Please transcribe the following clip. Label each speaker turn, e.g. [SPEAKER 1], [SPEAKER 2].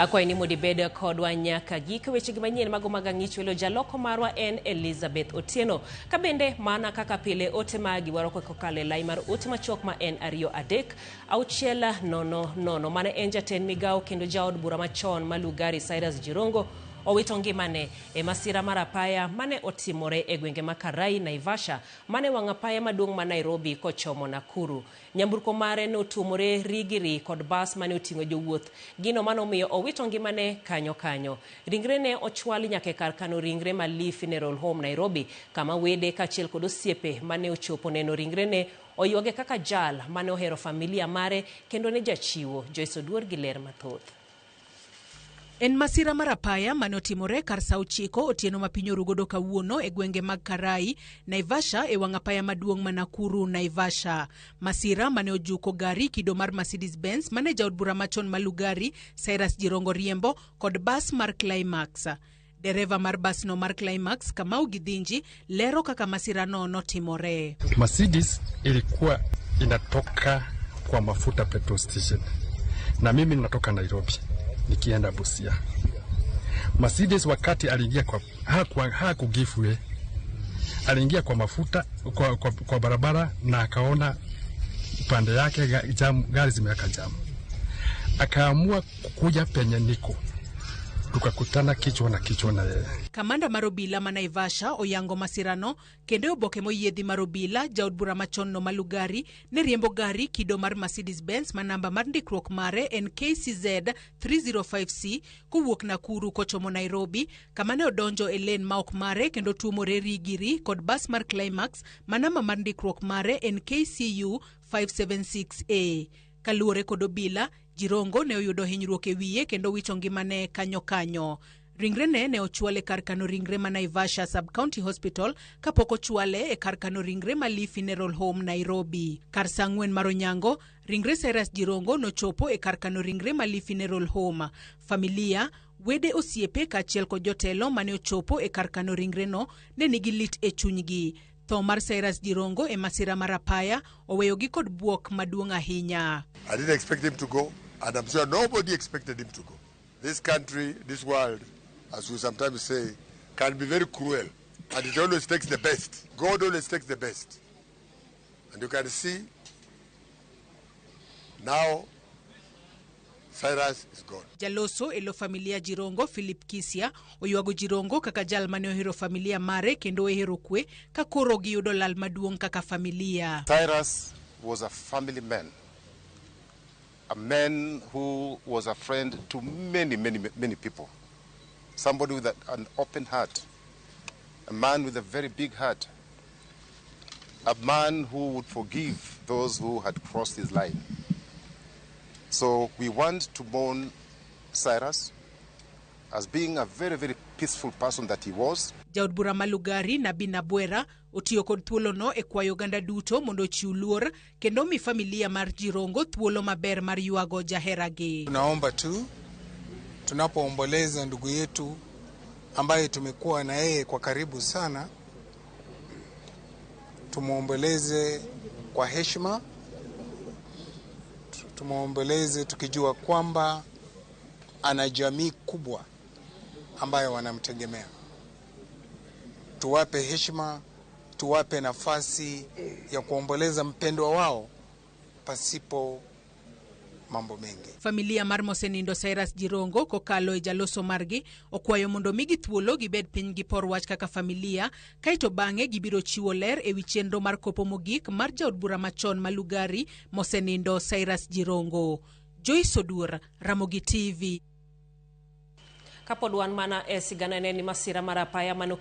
[SPEAKER 1] Akwayi ni mondo ibed kodwa nyaka gik wechegi manyien mago mag ang'ich welo. Jaloko marwa en Elizabeth Otieno. Ka bende mana kaka pile ote magi warwako kokalo e lai mar ote machuok ma en 23600. Mane en jatend migawo kendo jaod bura machon ma Lugari Cyrus Jirongo owito ngimane e masira mar apaya mane otimore e gwenge ma Karai, Naivasha, mane wang' apaya maduong' ma Nairobi kochomo Nakuru. Nyamburko mare notuomore rigiri kod bas mane oting'o jowuoth, gino manomiyo owito ngimane kanyo kanyo. Ringre ne ochwal nyaka e kar kano ringre ma Lee Funeral Home Nairobi, kama wede kaachiel kod osiepe mane ochopo neno ringrene oywage kaka jal mane ohero familia mare kendo ne jachiwo. Joyce Oduor gi ler mathoth.
[SPEAKER 2] En masira mar apaya mane otimore kar sa 9 otieno ma piny orugodo kawuono e gwenge mag Karai, Naivasha e wang' apaya maduong' ma Nakuru, Naivasha. Masira mane ojuko gari kido mar Mercedes Benz mane jaod bura machon ma Lugari, Cyrus Jirongo riembo kod bas mar Climax. Dereva mar basno mar Climax, Kamau Githinji, lero kaka masirano notimore.
[SPEAKER 3] Mercedes ilikuwa inatoka kwa mafuta petrol station na mimi natoka Nairobi nikienda Busia. Mercedes wakati aliingia kwa haku give way, aliingia kwa mafuta kwa barabara na akaona pande yake jam, gari zimeweka jam, akaamua kuja penye niko, tukakutana kichwa na kichwa na yeye.
[SPEAKER 2] Kamanda mar obila ma Naivasha oyango masirano kendo e oboke moyiedhi mar obila jaod bura machon no ma Lugari ne riembo gari kido mar Mercedes Benz ma namba mar ndikruok mare en KCZ 305C kowuok Nakuru kochomo Nairobi kama ne odonjo e lane ma ok mare kendo tuomore rigiri kod bas mar Climax ma namba mar ndikruok mare en KCU 576A. Kaluwore kod obila, Jirongo ne oyudo hinyruok e wiye kendo wito ngimane kanyo kanyo. Ringrene ne ochwal e kar kano ringre ma Naivasha Sub-County Hospital kapok ochwale e kar kano ringre ma Lee Funeral Home Nairobi. Kar sa 4 mar onyango, ringre Cyrus Jirongo nochopo e kar kano ringre ma Lee Funeral Home. Familia, wede, osiepe kaachiel kod jotelo mane ochopo e kar kano ringreno ne nigi lit e chunygi. Tho mar Cyrus Jirongo e masira mar apaya oweyogi kod buok maduong' ahinya.
[SPEAKER 4] I didn't expect him to go, and I'm sure nobody expected him to go. This country, this world, as we sometimes say, can be very cruel, and it always takes the best. God always takes the best. And you can see now Cyrus is gone.
[SPEAKER 2] Jaloso e lo familia Jirongo Philip Kisia oywago Jirongo kaka jal mane ohero familia mare kendo ohero kwe ka koro giyudo lal maduong' kaka familia.
[SPEAKER 5] Cyrus was a family man, a man who was a friend to many, many, many people. Somebody with an open heart, a man with a very big heart, a man who would forgive those who had crossed his line. So we want to mourn Cyrus as being a very, very peaceful person that he was.
[SPEAKER 2] Jaod bura ma Lugari Nabi Nabwera otiyo kod thuolono e kwayo oganda duto mondo ochiw luor kendo mi familia mar Jirongo thuolo maber mar ywago jaheragi.
[SPEAKER 6] Tunaomba tu tunapoomboleza ndugu yetu ambaye tumekuwa na yeye kwa karibu sana, tumwomboleze kwa heshima, tumwomboleze tukijua kwamba ana jamii kubwa ambayo wanamtegemea. Tuwape heshima, tuwape nafasi ya kuomboleza mpendwa wao pasipo mambo mengi.
[SPEAKER 2] Familia mar mosenindo Cyrus Jirongo kokalo e jaloso margi okwayo mondo migi thuolo gibed piny gipor wach kaka familia kaeto bang'e gibiro chiwo ler ewi chenro mar kopo mogik mar jaod bura machon ma Lugari mosenindo Cyrus Jirongo. Joyce Oduor, Ramogi TV.
[SPEAKER 1] Kapod wan mana e sigana ne ni masira mar apaya mano